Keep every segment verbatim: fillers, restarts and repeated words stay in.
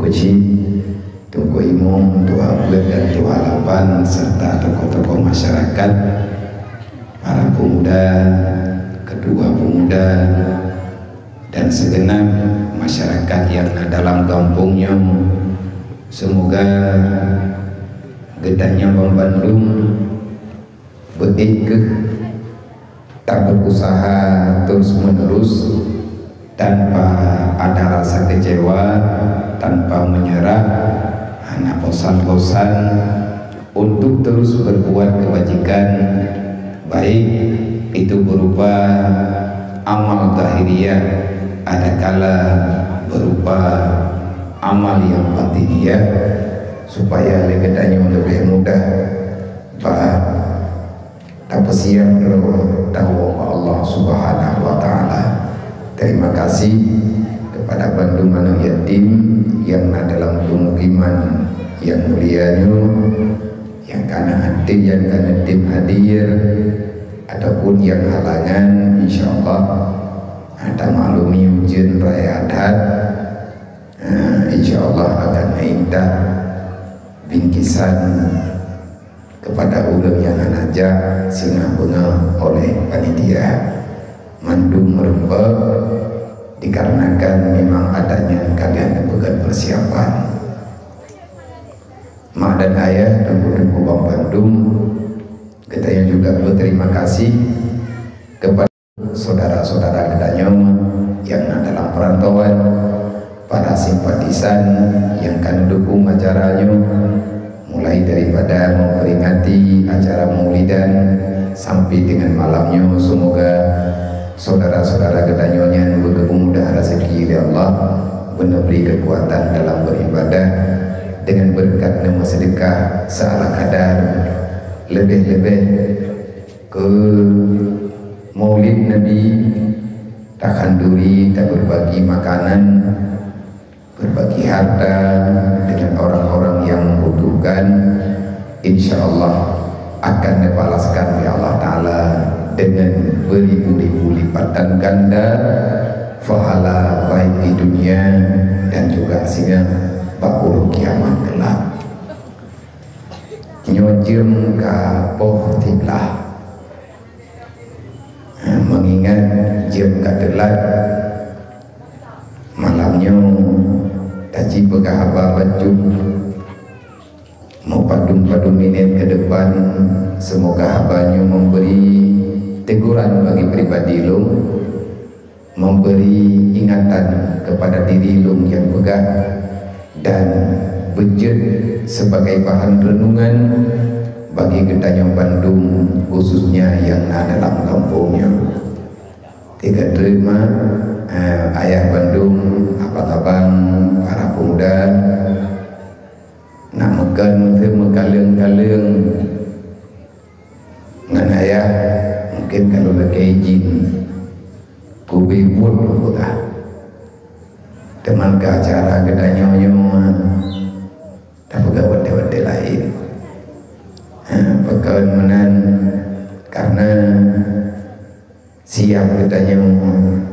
Puji, Teungku Imum, Tuha Beuet dan Tuha Lapan, serta tokoh-tokoh masyarakat, para pemuda, ketua pemuda, dan segenap masyarakat nyang na dalam gampông nyoe. Semoga geutanyoe bandum beuék kheueh taberusaha terus-menerus tanpa ada rasa kecewa, tanpa menyerah, hana bosan-bosan untuk terus berbuat kebajikan, baik itu berupa amal zahiriah, adakala berupa amal yang batiniah, supaya lé geutanyoe leubeh mudah bak tapeusiab droe tawoe bak Allah Subhanahu wa Taala. Terima kasih kepada bandum aneuk yatim nyang na dalam pemukiman nyang mulia nyoe, nyang ka na hadir, nyang ka na tem hadir, ataupun nyang halangan, insya Allah, ha, tamaklumi ujeuen raya that, ha, insya Allah akan na intat bingkisan kepada ureueng nyang hana jak singoh beungoh oleh panitia. Mandum meureumpok dikarenakan memang adanya kalian peugöt persiapan. Mak dan ayah, teungku-teungku banmandum, geutanyoe juga berterima kasih kepada saudara-saudara geutanyoe nyang na dalam perantauan, para simpatisan nyang ka neudukung acara nyoe, mulai daripada memperingati acara Maulidan sampai dengan malam nyoe. Semoga saudara-saudara geutanyoe nyan beugeumudah rezeki lé Allah, beuneubri keukuatan dalam beribadah dengan berkat neumeuseudeukah seala kadar, leubeh-leubeh keu Maulid Nabi, takhanduri, taberbagi makanan, berbagi harta dengan orang-orang yang membutuhkan. Insya Allah akan dibalaskan oleh Allah Taala dengan beribu-ribu lipatan ganda pahala, baik di dunia dan juga singoh bak uroe kiamat kelak. Nyoe jeuem ka poh siblaih. Ha, meungingat jeuem ka teulat, malam nyoe taci peugah haba bacut. Meupadum-padum minét keu depan, seumoga haba nyoe memberi teguran bagi pribadi lôn, memberi ingatan kepada diri lôn nyang peugah, dan beujeuet sebagai bahan renungan bagi geutanyoe bandum, khususnya nyang na dalam gampông nyoe. Tiga terima, eh, ayah bandum, abang-abang, para pemuda, nak meukeun meuteumé meukaleueng-kaleueng ngon ayah, mungken ka lôn lakée izin, keubiet buet lôn peugah. Teuma keu acara geutanyoe nyoe, tapeugah watée-watée laén. Ha, pakon meunan, karena siap geutanyoe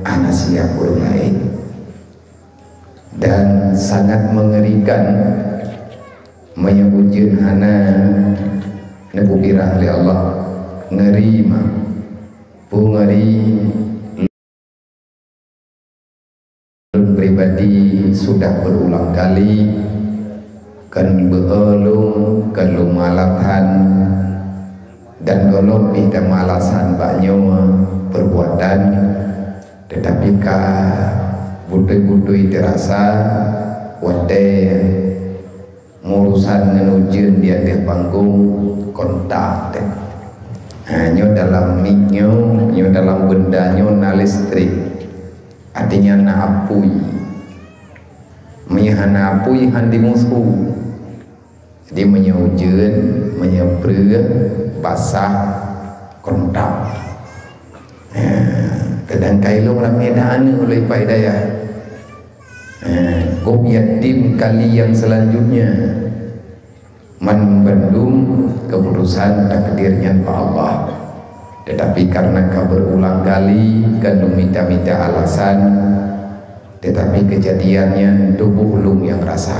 hana siap ureuëng laén. Dan sangat mengerikan meunyoe ujeuen hana neupeubirang lé Allah. Ngeri mah. Peue ngeri? Lôn pribadi sudah berulang kali kon beu-e lôn, kon lôn malasan, dan gohlom pih tamalasan bak nyoe perbuatan, teutapi ka beutôi-beutôi teurasa watée meurusan ngon ujeuen di ateueh panggong kontak teuh. Ha, nyoe dalam mik nyoe, nyoe dalam beunda nyoe na listrik. Artinya na apui. Meunyoe hana apui, han jimusu. Jadi meunyoe ujeuen, meunyoe preueh, basah, kontak. Ha, kadang ka ilong ramé dah aneuk ulée pai dayah. Eh, gob yatim kali yang selanjutnya. Man bandum keputusan takdir nyan bak Allah. Tetapi karena ka berulang kali ka lôn mita-mita alasan, tetapi kejadian nyan tuboh lôn nyang Sa.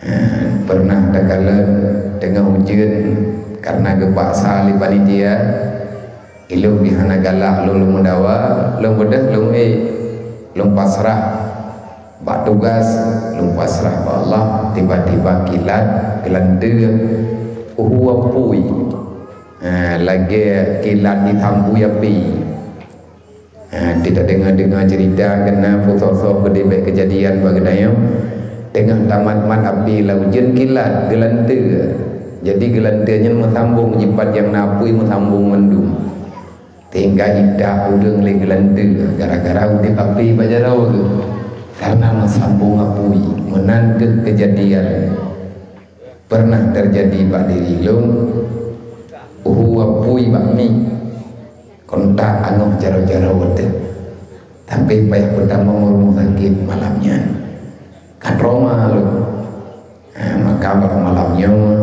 Ha, pernah takalon teungoh ujeuen, karena geupaksa lé panitia, ilôn pih hana galak lôn, lôn meudawa, lôn beudôh, lôn ék, lôn pasrah bak tugas, lôn pasrah bak Allah, tiba-tiba kilat geulanteue, uhu apui. Ha, lagée kilat di tambui api. Ha, di tadeungoe-deungoe cerita keunan, putôh-putôh keudeh bèk keujadian bak geutanyoe. Teungoh tamat-mat api lam ujeuen, kilat geulanteue. Jadi geulanteue nyan meusambong, jipat nyang na apui meusambong mandum. Sehingga idak ureuëng lé geulanteue gara-gara udeb api bak jaroe geuh. Karena meusambong apui, meunan keuh keujadian. Pernah teujadi bak diri lôn, uhu apui bak mi, kontak angoh jaroe-jaroe teuh. Tapi payah peutamong u rumoh sakét malam nyan. Ka trauma lôn. Ha, maka bak malam nyoe,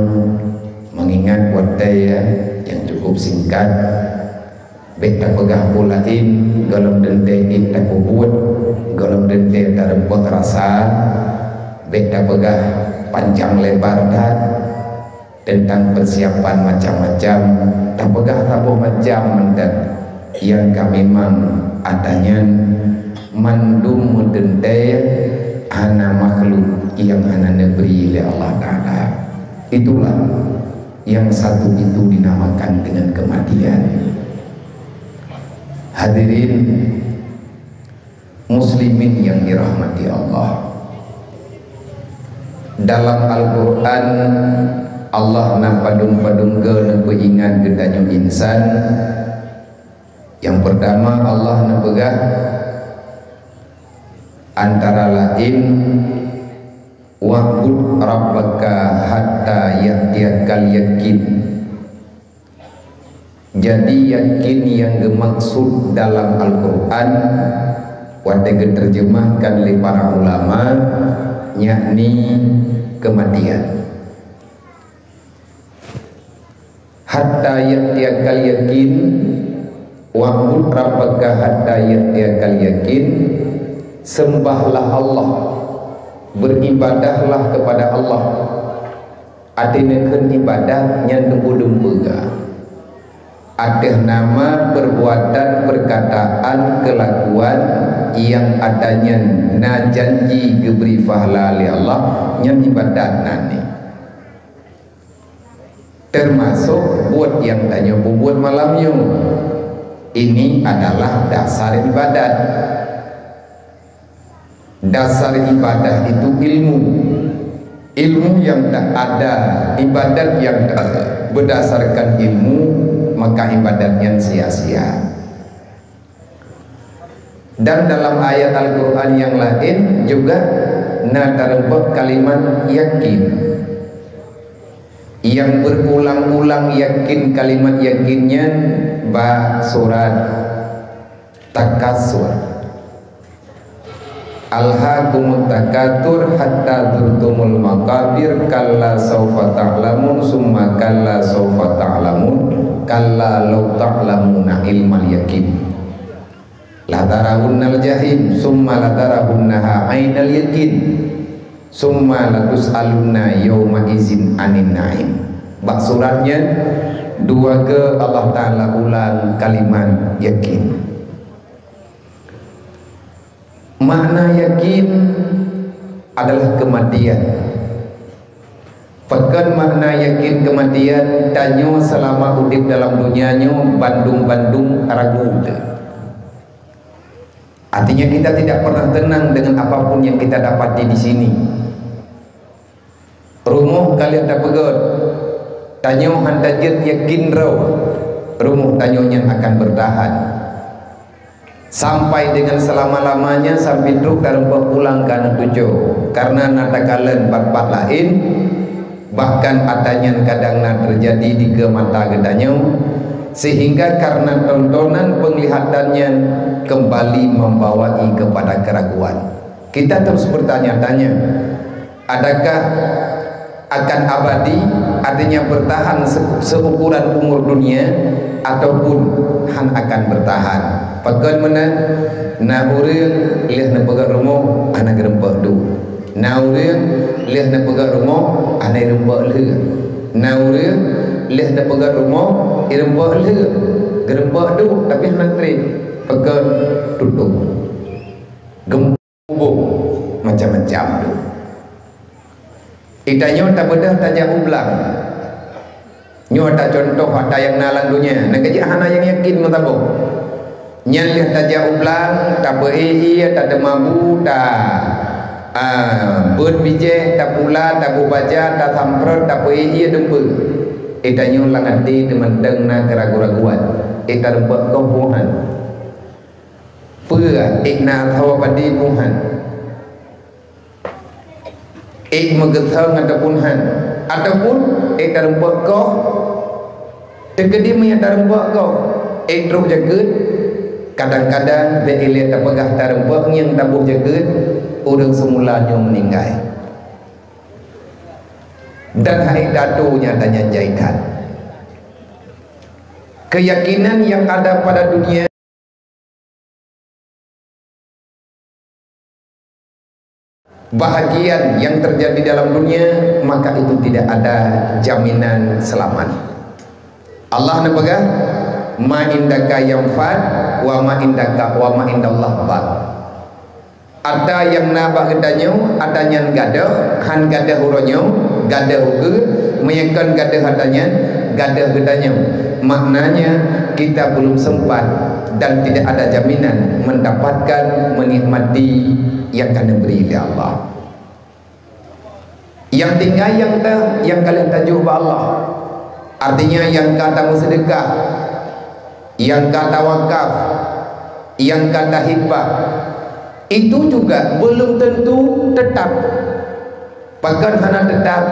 meungingat watée nyang cukup singkat, bék tapeugah peue laén, gohlom teuntée ék tapeubuet, gohlom teuntée tareumpok rasa, bék tapeugah panjang lebar that teuntang peusiapan macam-macam, tapeugah saboh macam mantong nyang ka memang atra nyan mandum meuteuntée hana makhluk nyang hana neubri lé Allah Taala. Itulah yang satu itu dinamakan dengan kematian. Hadirin muslimin yang dirahmati Allah, dalam Al-Quran Allah na padum-padum goe neupeuingat geutanyoe insan. Yang pertama, Allah neupeugah antara lain, "Wa'bud rabbaka hatta ya'tiyakal yakin." Jadi, yakin nyang geumaksud dalam Al-Quran watée geuteurjeumahkan lé para ulama, yakni keumatian. Hatta ya'tiyakal yakin, wa'bud rabbaka hatta ya'tiyakal yakin, sembahlah Allah, beribadahlah kepada Allah. Até neukheun ibadat nyan teupeu-teupeu ga ateueh nama, perbuatan, perkataan, kelakuan nyang atra nyan na janji geubri pahala lé Allah, nyan ibadat nan nyan. Termasuk buet nyang tanyoe peubuet malam nyoe. Ini adalah dasar ibadat. Dasar ibadah itu ilmu. Ilmu yang tak ada, ibadat yang tak berdasarkan ilmu, maka ibadat nyan sia-sia. Dan dalam ayat Al-Quran yang lain juga na tareumpok kalimat yakin. Yang berulang-ulang yakin, kalimat yakin nyan bak surat Takasur. "Alhaakumut takatsur hatta zurtumul maqabir, kalla saufa ta'lamun, summa kalla saufa ta'lamun, kalla law ta'lamuna ilmal yakin. Latarawunnal jahim, summa latarawunnaha ainal yakin, summa latus'alunna yauma izin anin na'im." Bak surat nyan dua kali Allah Taala ulang kalimat yakin. Makna yakin adalah kematian. Pakon makna yakin kematian? Tanyoe selama udeb dalam dunia nyoe bandum-bandum ragu teuh. Artinya, kita tidak pernah tenang dengan apapun yang kita dapati di sini. Rumoh ka lheueh tapeugét, tanyoe han tajeuet yakin droe rumoh tanyoe nyan akan bertahan sampai dengan selama-lamanya, sampai trok tareumpok pulang keu aneuk cucu. Karena na takalon pat-pat laén, bahkan atra nyan kadang na teujadi dikeue mata geutanyoe, sehingga karena tontonan penglihatan nyan kembali membawai kepada keraguan. Kita terus bertanya-tanya, adakah akan abadi, artinya bertahan se-, seukuran umur dunia, ataupun han akan bertahan? Pakon meunan, na ureuëng lheueh neupeugét rumoh, hana geureumpok duek. Na ureuëng lheueh neupeugöt rumoh, hana ireumpok lheueh. Na ureuëng lheueh neupeugöt rumoh, ireumpok lheueh. Geureumpok duek, tapi hana trép. Peugöt tutong. Geumbong, macam-macam tu. Geutanyoe tabeudôh tajak u blang. Nyoe tacontoh ata nyang na lam donya, nyang keujeuet hana nyang yakin meusaboh. Nyan lheueh tajak u blang, tapeuék ié, tateuma bu, ta, a, beuet bijéh, tapula, taboh baja, tasamprot, tapeuék ié deumpeue. Geutanyoe lam até teuh mantong na keuragu-raguan. Éh, tareumpok goh buhan. Peue, ék na sawa padé buhan. Ék meugeusong ataupun han, ataupun ék tareumpok goh, teukeudi meunyo tareumpok goh, ék trok jakeuet, kadang-kadang bék ilée tapeugah tareumpok ngieng taboh jakeuet, ureuëng seumula nyoe meuninggai. Dan hai datu nyata nyan jai that. Keuyakinan nyang ada pada dunia bahagian yang terjadi dalam dunia, maka itu tidak ada jaminan selamat. Allah neupeugah, "Ma indaka yanfad, wa ma indaka, wa ma indallah baq." Ata nyang na bak geutanyoe, ata nyan gadôh, han gadôh uroe nyoe, gadôh ukeue, meunyo kon gadôh ata nyan, gadôh geutanyoe. Maknanya, kita belum sempat dan tidak ada jaminan mendapatkan, menikmati yang ka neubri lé Allah. Nyang tinggai nyang teuh, nyang ka lheueh tajok bak Allah. Artinya, nyang ka tameuseudeukah, nyang ka tawakaf, nyang ka tahibah, itu juga belum tentu tetap. Pakon hana tetap?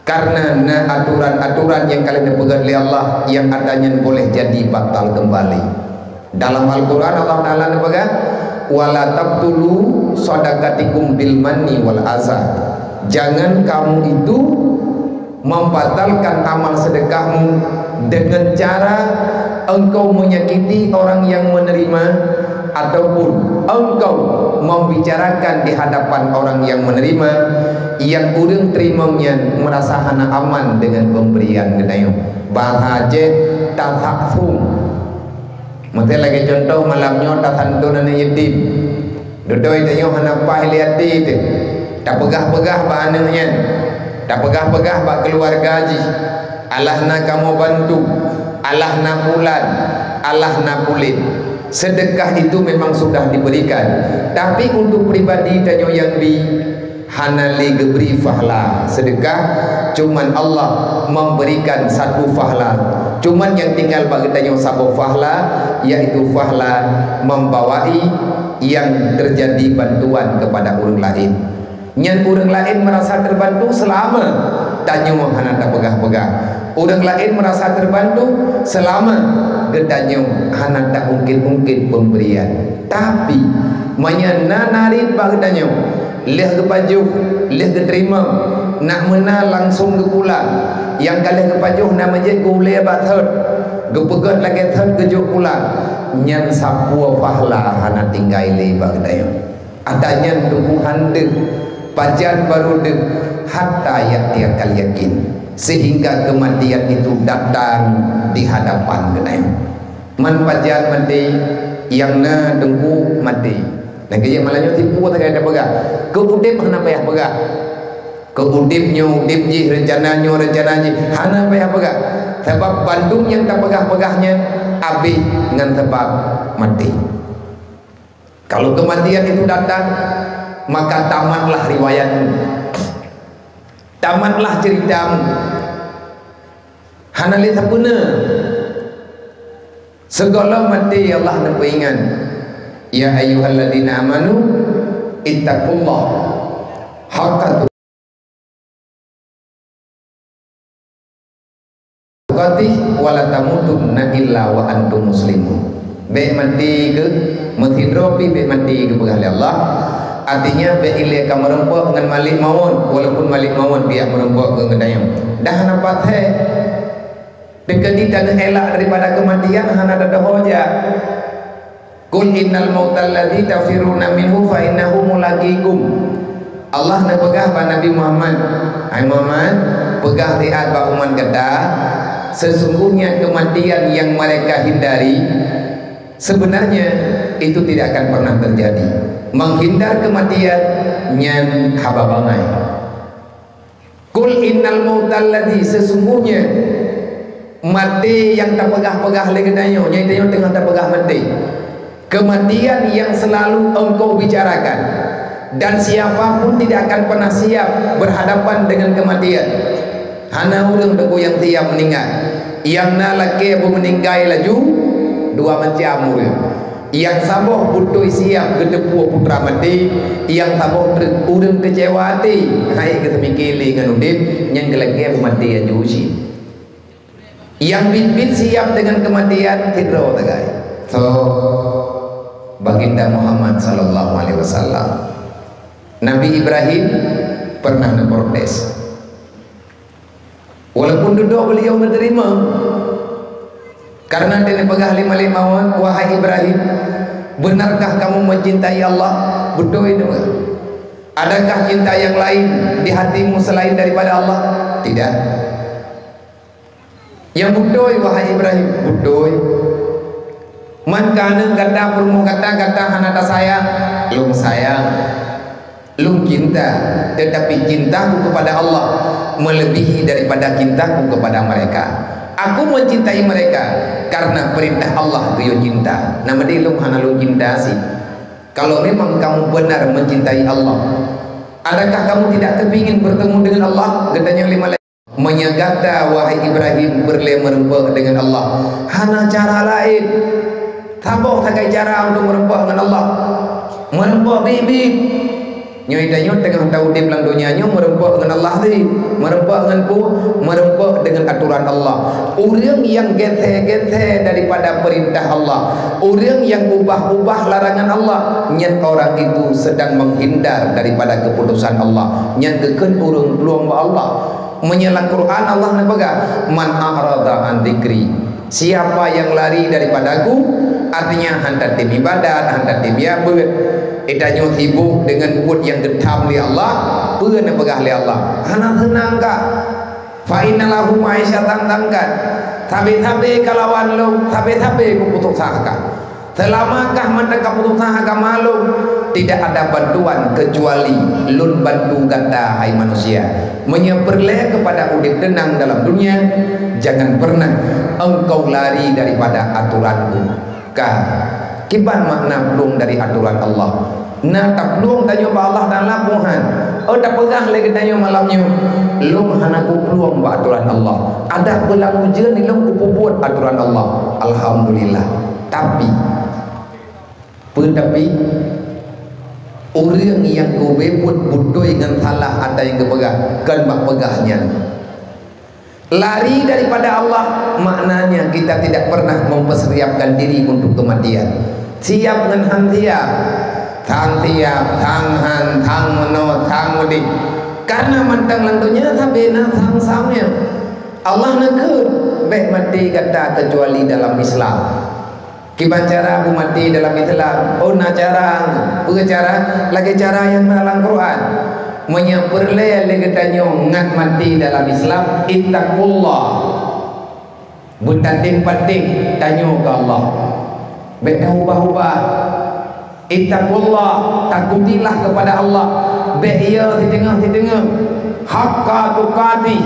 Karena na aturan-aturan nyang ka lheueh neupeugét lé Allah nyang ata nyan boleh jadi batal kembali. Dalam Al-Quran, Allah Ta'ala neupeugah, "Wala tabtulu shadaqatikum bil manni wal adza." Jangan kamu itu membatalkan amal sedekahmu dengan cara engkau menyakiti orang yang menerima, ataupun engkau membicarakan di hadapan orang yang menerima, yang ureuëng teurimong nyan merasa hana aman dengan pemberian geutanyoe. Bahasa Aceh, tasaksum. Meuteun lagée contoh malam nyoe tasantun aneuëk yatim. Dudoe tanyoe hana paih lé até teuh. Tapeugah-peugah bak aneuëk nyan. Tapeugah-peugah bak keuluwarga jih. Alah na kamoe bantu. Alah na pulan. Alah na pulen. Sedekah itu memang sudah diberikan. Tapi untuk pribadi tanyoe nyang bi, hana lé geubri fahla sedekah, cuman Allah memberikan satu fahla. Cuman nyang tinggal bak geutanyoe saboh fahla, yaitu fahla membawai yang terjadi bantuan kepada ureuëng laén. Nyan ureuëng laén merasa terbantu selama tanyoe hana tapeugah-peugah. Ureuëng laén merasa terbantu selama geutanyoe hana taungkét-ungkét pemberian. Tapi, meunyoe na narit bak geutanyoe, lheueh geupajoh, lheueh geuteurimong, nak meunan langsong geupula. Nyang ka lheueh geupajoh na meujeuet geuulée bak thot, geupeugét lagée thot geujok pula. Nyan sapeue fahla hana tinggai lé bak geutanyoe. Ata nyan teungku han deuh, pajan barô deuh, hatta ya'tiyakal yakin, sehingga kematian itu datang di hadapan geutanyoe. Man pajan maté, nyang na teungku maté. Nyang keujeuet malam nyoe tipu sagai tapeugah. Keu udeb hana payah peugah. Keu udeb nyoe udeb jih, reuncana nyoe reuncana jih, hana payah peugah. Sabab bandum nyang tapeugah-peugah nyan abéh ngon sabab maté. Kalau kematian itu datang, maka tamatlah riwayatmu. Tamatlah ceritamu. Hana lé sapeue na. Sigohlom maté Allah neupeuingat, "Ya ayyuhalladzina amanu ittaqullaha haqqa tuqatih wa la tamutunna illa wa antum muslimun." Bék maté keuh, meusidroe pih bék maté geupeugah lé Allah. Artinya, bék ilée ka meurumpok ngon Malik Mawöt, walaupun Malik Mawöt biak meurumpok ngon geutanyoe. Dah na pathé. Teukeudi taneuh elak daripada keumatian hana teudoho jak. "Qul innal mautal ladzi tafirruna minhu fa innahu mulaqikum." Allah neupeugah bak Nabi Muhammad, "Hai Muhammad, peugah siat bak umat gata, sesungguhnya kematian yang mereka hindari, sebenarnya itu tidak akan pernah terjadi." Menghindar kematian nyan haba bangai. "Qul innal mautal ladzi," sesungguhnya maté nyang tapeugah-peugah lé geutanyoe, nyang tanyoe teungoh tapeugah maté. Kematian yang selalu engkau bicarakan, dan siapa pun tidak akan pernah siap berhadapan dengan kematian. Hana ureuëng teungku nyang siap meuninggai. Nyang na lakée beumeuninggai laju dua macam ureuëng. Nyang saboh beutôi siap geuteupeue putra maté, nyang saboh treuk ureuëng keucewa até, hai geuteumiké lé ngon udeb, nyang geulakée beumaté laju cit. Nyang biet-biet siap deungon keumatian sidroe sagai. So, Baginda Muhammad sallallahu alaihi wasallam. Nabi Ibrahim pernah neuprotes. Walaupun dudoe beliau meuteurimong, karena neupeugah lé malaikat maut, "Wahai Ibrahim, benarkah kamu mencintai Allah?" Beutôi neupeugah. "Adakah cinta yang lain di hatimu selain daripada Allah?" "Tidak." "Nyang beutôi, wahai Ibrahim." "Beutôi." "Man ka aneuëk gata, peurumoh gata, gata hana tasayang?" "Lôn sayang, lôn cinta, tetapi cintaku kepada Allah melebihi daripada cintaku kepada mereka. Aku mencintai mereka karena perintah Allah geuyue cinta. Nama di lôn hana lôn cinta sih. Kalau memang kamu benar mencintai Allah, adakah kamu tidak kepingin bertemu dengan Allah?" Geutanyong lé malaikat. "Meunyoe gata, wahai Ibrahim, peureulée meureumpok deungon Allah, hana cara laén. Saboh sagai cara untuk meureumpok ngon Allah. Meureumpok biet-biet. Nyoe tanyoe teungoh taudeb lam donya nyoe meureumpok ngon Allah teuh. Meureumpok ngon peue? Meureumpok deungon atoran Allah. Ureuëng nyang gét-gét daripada peurintah Allah, ureuëng nyang ubah-ubah larangan Allah, nyan orang itu sedang menghindar daripada keputusan Allah. Nyan geukheun ureuëng plueng bak Allah." Meunyoe lam Quran Allah neupeugah, "Man a'rada an dzikri," siapa yang lari daripada-Ku, artinya hana tatem ibadat, hana tatem jak beuet. Geutanyoe sibuk deungon buet nyang geutham lé Allah, peue neupeugah lé Allah? Hana seunang ka. "Fa inna lahu ma'isyatan dhanka." Sabe-sabe kalawan Lôn, sabe-sabe kuputosa ka. Seulama kah mantong kaputosa agama Lôn, tidak ada bantuan kecuali Lôn bantu gata, hai manusia. Meunyoe peureulée keupada udeb teunang dalam dunia, jangan pernah engkau lari daripada atoran-Ku. Ka, kiban makna plueng dari atoran Allah? Na taplueng tanyoe bak Allah Taala, bukan? Oh, tapeugah lé geutanyoe malam nyoe, "Lôn hana kuplueng bak atoran Allah. Adak beulam ujeuen lôn kupeubuet atoran Allah." Alhamdulillah. Tapi, peue tapi? Ureuëng nyang geubeuet beutôi ngon salah ata nyang geupeugah, kon bak peugah nyan. Lari daripada Allah, maknanya kita tidak pernah mempersiapkan diri untuk kematian. Siap ngon han siap, sang siap, sang han, sang meunoe, sang meudeh. Karena mantong lam donya sabe na sang-sang nyan. Allah neukheun, "Bék maté gata kecuali dalam Islam." Kiban cara beumaté dalam Islam? Oh, na cara. Peue cara? Lagée cara nyang na lam Quran. Meunyoe peureulée lé geutanyoe ngat maté dalam Islam, ittaqullah. Beutatem patéh tanyoe keu Allah. Bék taubah-ubah. Ittaqullah, takutilah kepada Allah. Bék yo siteungoh-siteungoh. Haqqa tuqatih,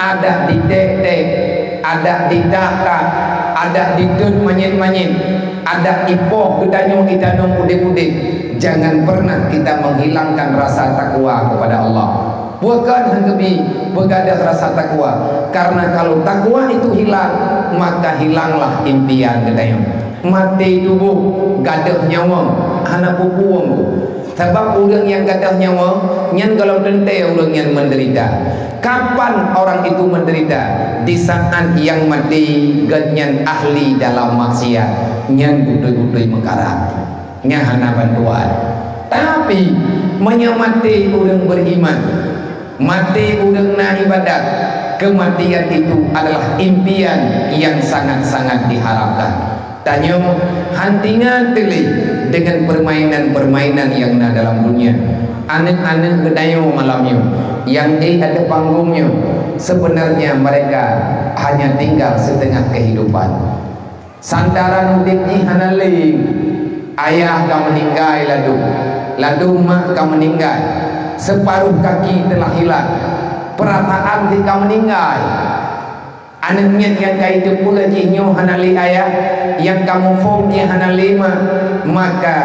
adak diték-ték, adak ditak-tak, adak ditot manyét-manyét, adak ipoh geutanyoe itanong udeb-udeb. Jangan pernah kita menghilangkan rasa takwa kepada Allah. Bukan hanggeumi beugadoh rasa takwa, karena kalau takwa itu hilang, maka hilanglah impian geutanyoe. Maté tuboh, gadoh nyawöng, hana peue-peue. Sabab ureuëng nyang gadoh nyawöng, nyan gohlom teuntée ureuëng nyan menderita. Kapan orang itu menderita? Di saat nyang maté geuhnyan ahli dalam maksiat, nyan beutôi-beutôi meukarat. Nyan hana bantuan. Tapi, meunyoe maté ureuëng beriman, maté ureuëng na ibadat, kematian itu adalah impian yang sangat-sangat diharapkan. Tanyoe hana tinggai teulé deungon peurmainan-peurmainan nyang na dalam dunia. Aneuk-aneuk geutanyoe malam nyoe nyang ék ateueh panggong nyoe, sebenarnya mereka hanya tinggal setengah kehidupan. Santaran udeb jih hana lé. Ayah ka meuninggai ladôm, ladôm mak ka meuninggai, separuh kaki telah hilang, peurasaan jih ka meuninggai. Aneuk miet nyang ka jiteupeue jih nyoe hana lé ayah, nyang ka muphom jih hana lé mak, maka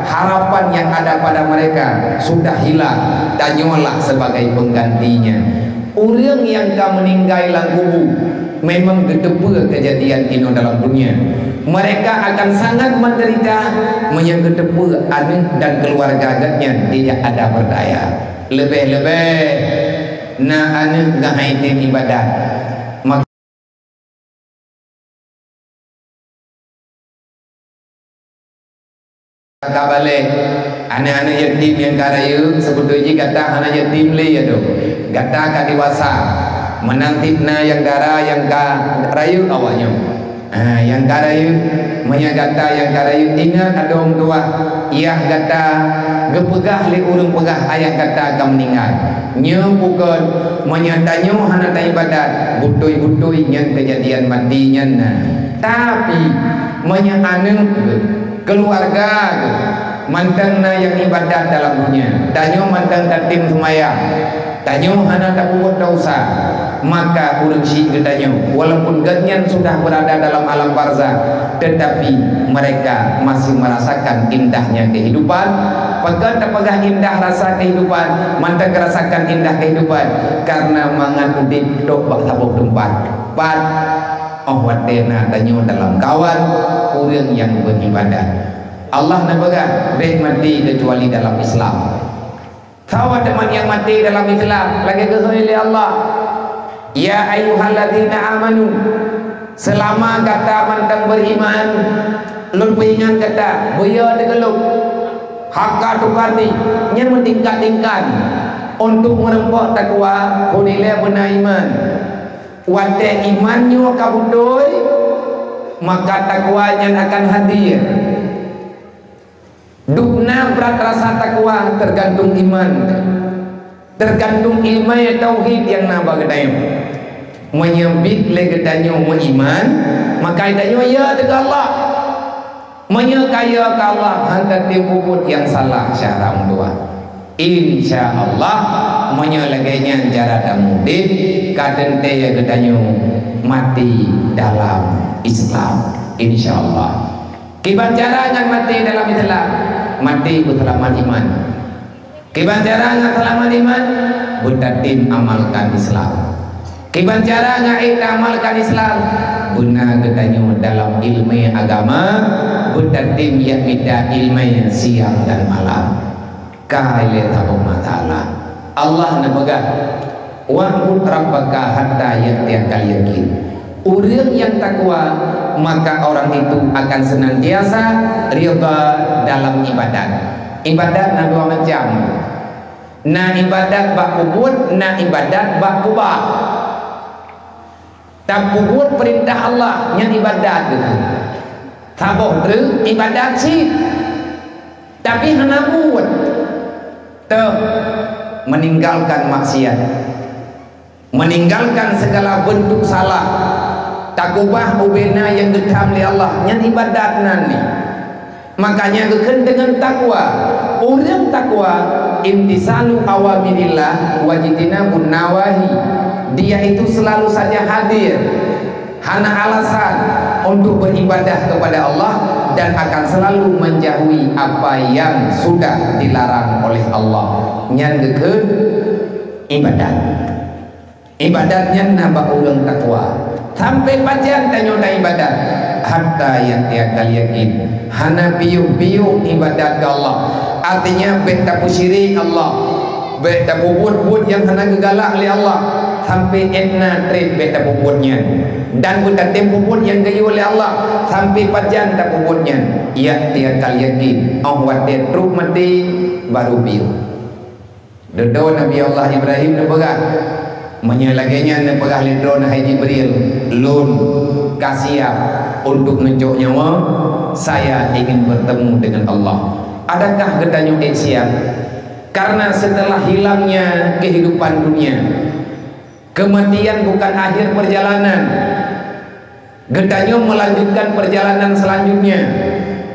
harapan yang ada pada mereka sudah hilang, tanyoe lah sebagai penggantinya. Ureuëng nyang ka meuninggai lam kubu memang geuteupeue keujadian inoe dalam dunia. Mereka akan sangat menderita meunyoe geuteupeue aneuk dan keuluwarga geuhnyan tidak ada berdaya. Leubeh-leubeh na aneuk geuhai tem ibadat. Ka balek, aneuk-aneuk yatim nyang ka rayeuk, seubeutôi jih gata hana yatim lé, ya toh. Gata ka dewasa, meunan cit na nyang dara nyang ka rayeuk awaknyoe. Ha, nyang ka rayeuk, meunyoe gata nyang ka rayeuk, ingat adoe tuah, yah gata geupeugah lé ureuëng peugah ayah gata ka meuninggai. Nyoe bukon, meunyoe tanyoe hana taibadat, beutôi-beutôi nyan keujadian maté nyan na. Tapi, meunyoe aneuk geuh, keuluwarga geuh, mantong na nyang ibadat dalam dunia, tanyoe mantong tatem seumayang, tanyoe hana tapeubuet desya, maka ureuëng syiek geutanyoe, walaupun geuhnyan sudah berada dalam alam barzakh, tetapi mereka masih merasakan indahnya kehidupan. Pakon tapeugah indah rasa kehidupan, mantong rasakan indah kehidupan, karena mangat udeb trok bak saboh teumpat. Pat? Óh watée na tanyoe dalam kawan ureuëng nyang beribadat. Allah neupeugah, bék maté keucuali dalam Islam. Sawa teuma nyang maté dalam Islam, lagée geuhôi lé Allah, "Ya ayyuhalladzina amanu," seulama gata mantong beriman, lôn peuingat gata, beuyo teugeulok, haka tukati, nyan meutingkat-tingkat, untuk meureumpok takwa, keu dilée beuna iman. Watée iman nyoe ka beutôi, maka takwa nyan akan hadir. Dubna brat rasa takwa teugantung iman, teugantung ileumé tauhid nyang na bak geutanyoe. Meunyoe biet lé geutanyoe meuiman, maka geutanyoe ya teuka Allah. Meunyoe ka ya keu Allah, hana tem peubuet nyang salah syara meutuah. Insya Allah, meunyoe lagée nyan cara tamudim, ka teuntée geutanyoe maté dalam Islam. Insya Allah. Kiban cara ngon maté dalam Islam, maté beuseulamat iman. Kiban cara ngon seulamat iman, beutatem amalkan Islam. Kiban cara ngon ék taamalkan Islam, beuna geutanyoe dalam ileumé agama, beutatem jak mita ileumé siang dan malam. Ka ilée saboh masalah. Allah neupeugah, "Wa'bud rabbaka hatta ya'tiyakal yaqin." Ureuëng nyang takwa, maka orang itu akan senantiasa ridha dalam ibadat. Ibadat na dua macam. Na ibadat bak peubuet, na ibadat bak peubah. Tapeubuet peurintah Allah, nyan ibadat geuh. Saboh treuk ibadat cit. Tapi hana buet. Teuh, meninggalkan maksiat. Meninggalkan segala bentuk salah. Takubah ubena nyang geutham lé Allah, nyan ibadat nan ni. Makanya geukheun deungon takwa. Ureuëng takwa, imtisalu awamirillah wajtinabun nawahi. Dia itu selalu saja hadir. Hana alasan untuk beribadah kepada Allah dan akan selalu menjauhi apa yang sudah dilarang oleh Allah. Nyan geukheun ibadat. Ibadat nyan na bak ureuëng takwa. Sampai pajan tanyoe na ibadat? Hatta ya'tiyakal yaqin. Hana piôh-piôh ibadat keu Allah. Artinya, bék tapeusirik Allah. Bék tapeubuet-buet nyang hana geugalak lé Allah, sampai étna treb bék tapeubuet nyan. Dan beutatem peubuet nyang geuyue lé Allah, sampai pajan tapeubuet nyan. Ya'tiyakal yaqin, óh watée trok maté, baru piôh. Dudoe Nabi Allah Ibrahim neupeugah, meunyoe lagée nyan neupeugah lé droeneuh hai Jibril, lôn ka siab Untuk neucok nyawa, saya ingin bertemu dengan Allah. Adakah geutanyoe ék siap? Karena setelah hilangnya kehidupan dunia, kematian bukan akhir perjalanan. Geutanyoe melanjutkan perjalanan selanjutnya.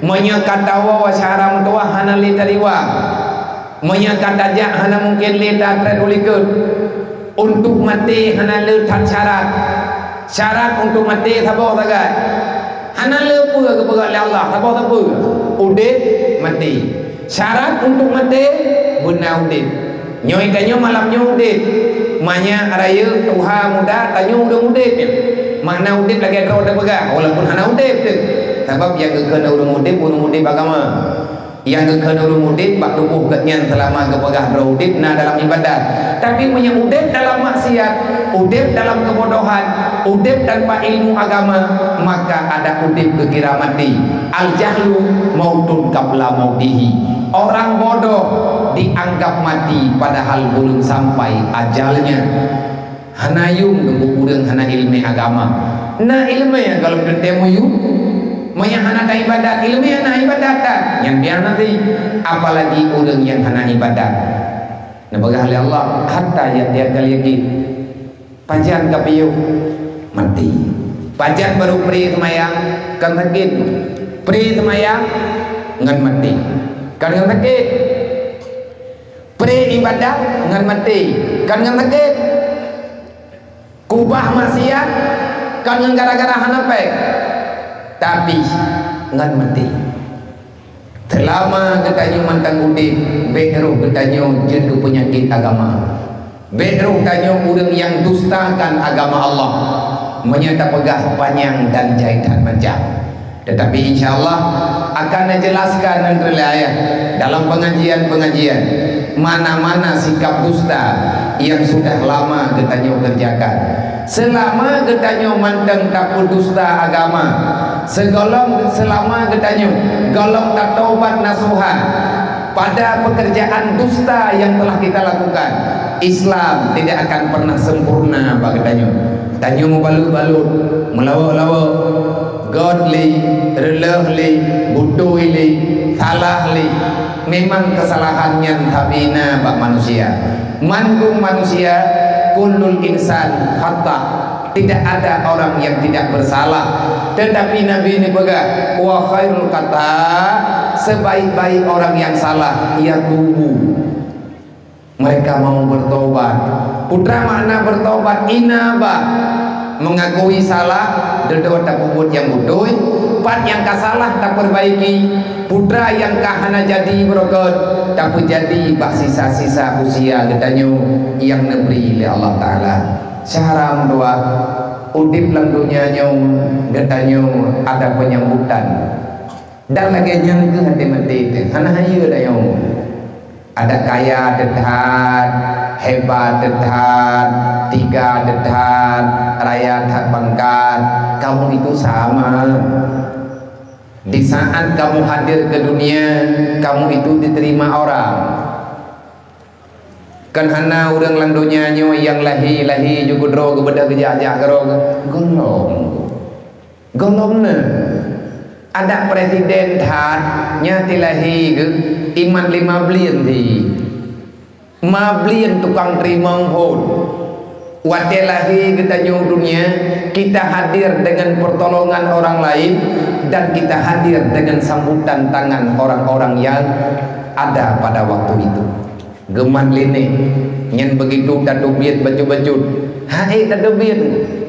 Meunyoe ka tawoe syedara meutuwah hana lé taliwa. Meunyoe ka tajak hana mungken lé tatrép u likot. Untuk maté hana le that syarat. Syarat untuk maté saboh sagai. Hana le peue geupeugah lé Allah, saboh sapeue. Udép, maté. Syarat untuk maté, beuna udép. Nyoe tanyoe malam nyoe udép. Manyak rayeuk tuha muda tanyoe ureuëng udép nyan. Makna udép lagée droe tapeugah, walaupun hana udép teuh. Sabab nyang geukheun ureuëng udép, ureuëng udép agama. Nyang geukheun ureuëng udép bak tuboh geuhnyan seulama geupeugah droe udép na dalam ibadat. Tapi meunyoe udép dalam maksiat, udép dalam keubodohan, udép tanpa ilmu agama, maka adak udép geukira maté. Al-jahlu mautun qabla mautihi. Orang bodoh dianggap mati padahal belum sampai ajalnya. Hana yum teungku ureuëng hana iéleumé agama. Na iéleumé gohlom teuntée meuyum. Meunyoe hana taibadat, iéleumé hana ibadat that. Nyan biasa sih. Apalagi ureuëng nyang hana ibadat. Neupeugah lé Allah, "Hatta ya'tiyakal yaqin." Pajan ka piôh? Maté. Pajan baru pri seumayang? Kan sakét. Pri seumayang ngon maté. Kan ngon sakét. Pri ibadat ngon maté. Kan ngon sakét. Kubah maksiat kan ngon gara-gara hana péng. Tapi ngon maté. Seulama geutanyoe mantong udép, bék roh geutanyoe jeuet keu peunyakét agama. Bék roh tanyoe ureuëng nyang dustakan agama Allah. Meunyoe tapeugah panyang dan jai that macam. Tetapi insya Allah akan neujelaskan ngon riwayat dalam pengajian-pengajian mana-mana sikap dusta yang sudah lama geutanyoe kerjakan. Seulama geutanyoe mantong tapeudusta agama, seugolom seulama geutanyoe gohlom tatobat nasuha pada pekerjaan dusta yang telah kita lakukan, Islam tidak akan pernah sempurna bak geutanyoe. Tanyoe mubalut-balut, meulawok-lawok, göt lé, reuloh lé, beutôi lé, salah lé. Memang keusalahan nyan sabe na bak manusia. Mandum manusia, kullul insan khata. Tidak ada orang yang tidak bersalah. Tetapi Nabi neupeugah, "Wa khairul khata," sebaik-baik orang yang salah, yatubu. Mereka mau bertobat. Peue makna bertobat? Inabah. Mengakui salah, dudoe tapeubuet nyang beutôi, pat nyang ka salah tapeurbaiki, peue nyang ka hana jadi beureukat, tapeujadi bak sisa-sisa usia geutanyoe nyang neubri lé Allah Taala. Syedara meutuwah, udép lam donya nyoe geutanyoe ada penyambutan. Dan lagée nyan keuh até maté teuh, hana hayeue tanyoe. Ada kaya teuh that, hebat teuh that, tiga teuh that, raya that pangkat, kamu itu sama. Di saat kamu hadir ke dunia, kamu itu diterima orang. Kan hana ureuëng lam donya nyoe nyang lahé-lahé ju keudroe geubeudôh geujak-jak keudroe gohlom. Gohlom na. Ada presiden that nyang teulahé geuh iman lima blieng di. Lima blieng tukang teurimong phon. Watée lahé geutanyoe dunia, kita hadir dengan pertolongan orang lain dan kita hadir dengan sambutan tangan orang-orang yang ada pada waktu itu. Geumat lé nèk, nyan begitu tateubiet bacut-bacut. Hai tateubiet,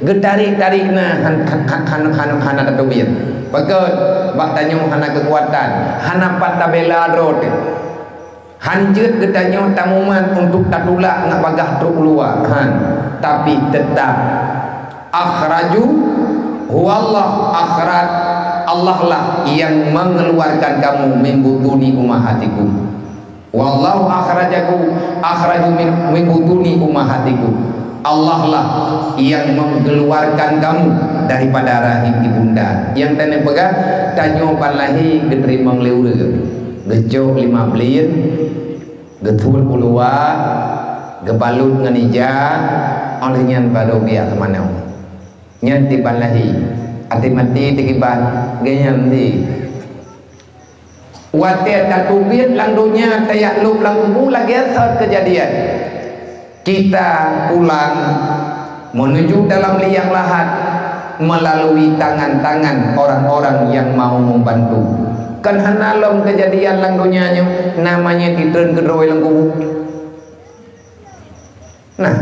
geutarek-tarek na han, han, han, han, han, hana tateubiet. Pakon? Bak tanyoe hana keukuatan, hana pat tabela droe teuh. Han jeuet geutanyoe tamumat untuk tatulak ngat bagaih trok u luwa, han. Tapi teutap akhraju huwallah akhraj, Allah lah yang mengeluarkan kamu min butuni ummahatikum. Wallahu akhrajakum, akhraju min, min butuni ummahatikum. Allah lah yang mengeluarkan kamu daripada rahim ibunda. Nyang tanyoe peugah, tanyoe ban lahé geuteurimong lé ureuëng. Geucok lima blieng, geutuet u luwa, geubalot ngon ija, óh lheueh nyan barô geujak keumanö. Nyan tiban lahé. Até maté teukiban, geunyang di. Watée tateubiet lam donya tajak lôb lam kubu lagée thot keujadian. Kita pulang menuju dalam liang lahat melalui tangan-tangan orang-orang yang mau membantu. Kan hana lom keujadian lam donya nyoe, namanya ditreun keudroe lam kubu. Nah,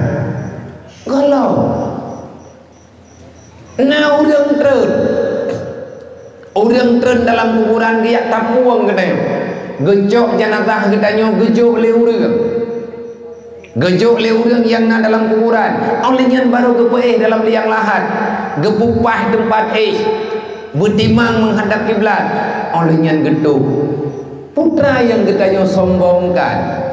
kalau na ureuëng treun, ureuëng treun dalam kuburan geujak tapueng geutanyoe, geucok janazah geutanyoe geujok lé ureuëng. Geujok lé ureuëng nyang na dalam kuburan, óh lheueh nyan barô geupeuéh dalam liang lahat, geupeupah teumpat éh, beutimang meuhadab kiblat, óh lheueh nyan geutôb. Peue nyang geutanyoe sombongkan?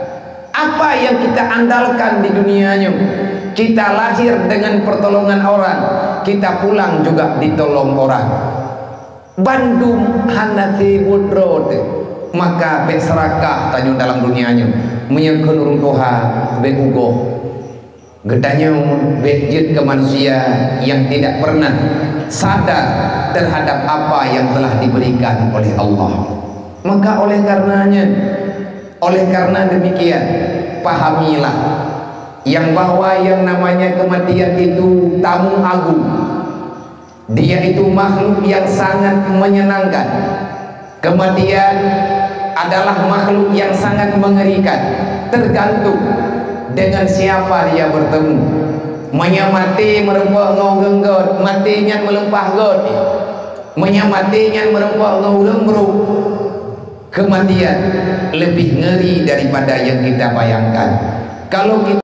Apa yang kita andalkan di dunia nyoe? Kita lahir dengan pertolongan orang, kita pulang juga ditolong orang. Bandum hana sibut droe teuh, maka bék seurakah tanyoe dalam dunia nyoe. Meunyoe kheun ureuëng tuha, bék ugoe. Geutanyoe bék jeuet keu manusia yang tidak pernah sadar terhadap apa yang telah diberikan oleh Allah. Maka oleh karenanya, oleh karena demikian, pahamilah yang bahwa yang namanya kematian itu tamu agung. Dia itu makhluk yang sangat menyenangkan. Kematian adalah makhluk yang sangat mengerikan, tergantung dengan siapa dia bertemu. Meunyoe maté meurumpok ngon ureuëng göt, maté nyan meulumpah göt. Meunyoe maté nyan meurumpok ngon ureuëng brok, kematian lebih ngeri daripada yang kita bayangkan. Kalau kita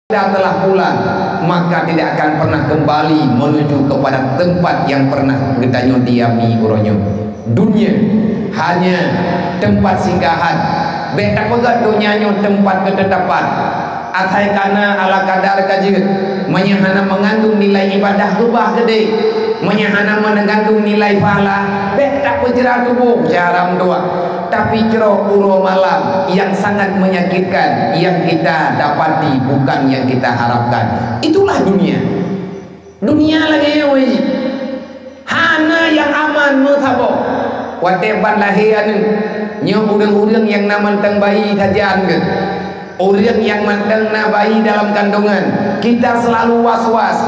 Kita telah pulang, maka tidak akan pernah kembali menuju kepada tempat yang pernah geutanyoe diami uroe nyoe. Dunia hanya tempat singgahan. Bék tapeugah donya nyoe tempat keutetapan. Asai kana ala kadar ka jeuet, meunyoe hana meungandung nilai ibadah, keubah keudeh. Meunyoe hana meungandung nilai pahala, bék tapeujra tuboh, cara meutuah. Tapi cre uroe malam yang sangat menyakitkan yang kita dapati bukan yang kita harapkan. Itulah dunia. Dunia lagée nyoe, hana nyang aman meusaboh. Watée ban lahé aneuëk, nyoe ureuëng-ureuëng nyang na mantong bayi sajan geuh. Ureuëng nyang mantong na bayi dalam kandungan, kita selalu was-was.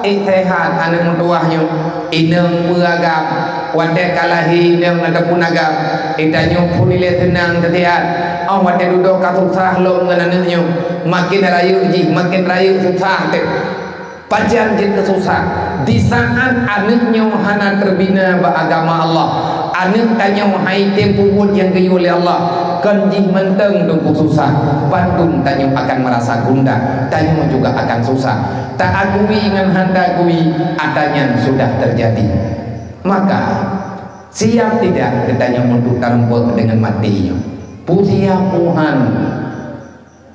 Eh, sehat aneuëk meutuwah nyoe, inong peue agam, watée ka lahé inong ataupun agam, eh, tanyoe phon ilée seunang teusiat. Oh, watée dudoe ka susah lom ngon aneuëk nyoe, maken rayeuk jih, maken rayeuk susah teuh. Pajan jeuet keu susah? Di saat aneuëk nyoe hana teubina bak agama Allah, aneuëk tanyoe hai tem peubuet nyang geuyue lé Allah, kon jih mantong teungku susah, bandum tanyoe akan merasa gundah, tanyoe juga akan susah. Taakui ngon hana taakui, ata nyan sudah terjadi. Maka, siap tidak geutanyoe untuk tarumpok dengan maté nyoe? Pujian Tuhan.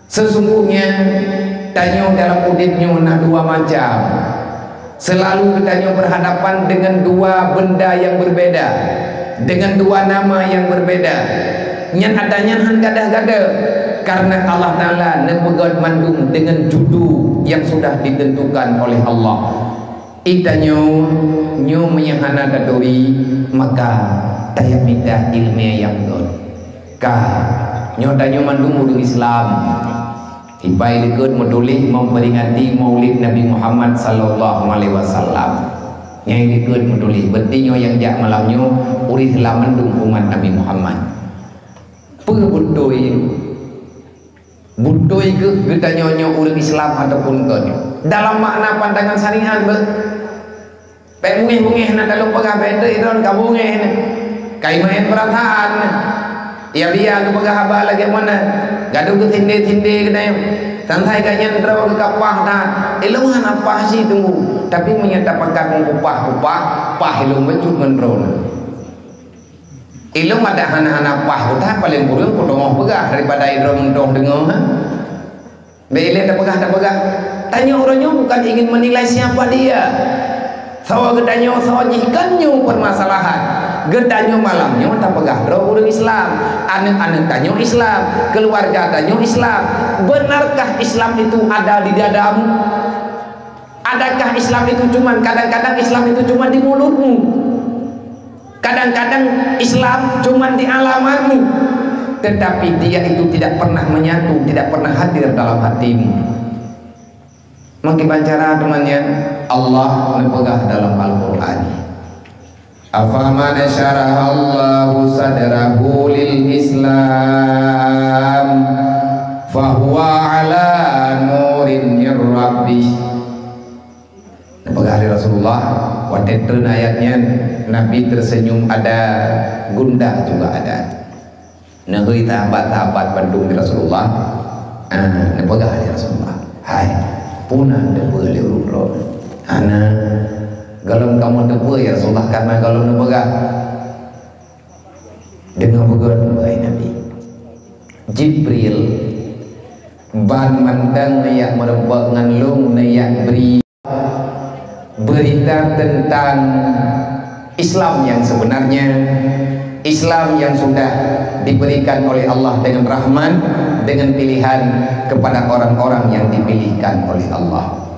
Sesungguhnya, tanyoe dalam udeb nyoe na dua macam. Selalu geutanyoe berhadapan dengan dua benda yang berbeda, dengan dua nama yang berbeda. Nyan ata nyan han gadoh-gadoh, karena Allah Ta'ala neupeugét mandum dengan judul yang sudah ditentukan oleh Allah. Geutanyoe nyoe meunyoe hana taturi, maka tajak mita iéleumé nyang göt. Ka, nyoe tanyoe mandum ureuëng Islam. Ibai likot meutuléh memperingati Maulid Nabi Muhammad sallallahu alaihi wasallam. Nyang likot meutuléh, berarti nyoe nyang jak malam nyoe ureuëng Islam mandum umat Nabi Muhammad. Peue beutôi? Beutôi keuh geutanyoe nyoe ureuëng Islam ataupun kon? Dalam makna pandangan syariat beuh. Bék bungéh-bungéh na taleueng peugah bék teuh idon ka bungéh nyan. Kai maén peurasaan nyan. Ya biya geupeugah haba lagée meunan. Gadoh geutindé-tindé geutanyoe. Sansai ka nyan droe geukapah that. Ilong hana pah si teunggu. Tapi meunyoe tapakat meukupah-kupah, pah ilong bacut ngon droe. Ilong adak hana-hana pah kutat paleng kureueng kuteungoh peugah daripada idroe meudoh deungoe, ha? Bék ilée tapeugah-tapeugah. Tanyoe uroe nyoe bukan ingin menilai siapa dia. Sawa geutanyoe sawa jih kan nyoe permasalahan. Geutanyoe malam nyoe tapeugah droe ureuëng Islam. Aneuëk-aneuëk tanyoe Islam. Keluarga tanyoe Islam. Benarkah Islam itu ada di dadamu? Adakah Islam itu cuman, kadang-kadang Islam itu cuma di mulutmu? Kadang-kadang Islam cuma di alamatmu, tetapi dia itu tidak pernah menyatu, tidak pernah hadir dalam hatimu. Meukiban cara teumanyong, Allah neupeugah dalam Al-Qur'an, "Afaman syarahallahu sadrahu lil Islam, fahuwa ala nurin mir rabbih." Neupeugah lé Rasulullah, watée treun ayat nyan, Nabi tersenyum ada, gundah juga ada. Neuhôi sahabat-sahabat bandum di Rasulullah. Ah, neupeugah lé Rasulullah, "Hai, peue na teupeue lé ureuëng droe?" "Hana, gohlom kamoe teupeue, ya Rasulullah, kareuna gohlom neupeugah." Deungoe beugét, wahai Nabi. Jibril, ban mantong neujak meurumpok ngon lôn, neujak bri beurita teuntang Islam nyang sebenarnya, Islam nyang sudah diberikan oleh Allah dengan rahmat, dengan pilihan kepada orang-orang yang dipilihkan oleh Allah.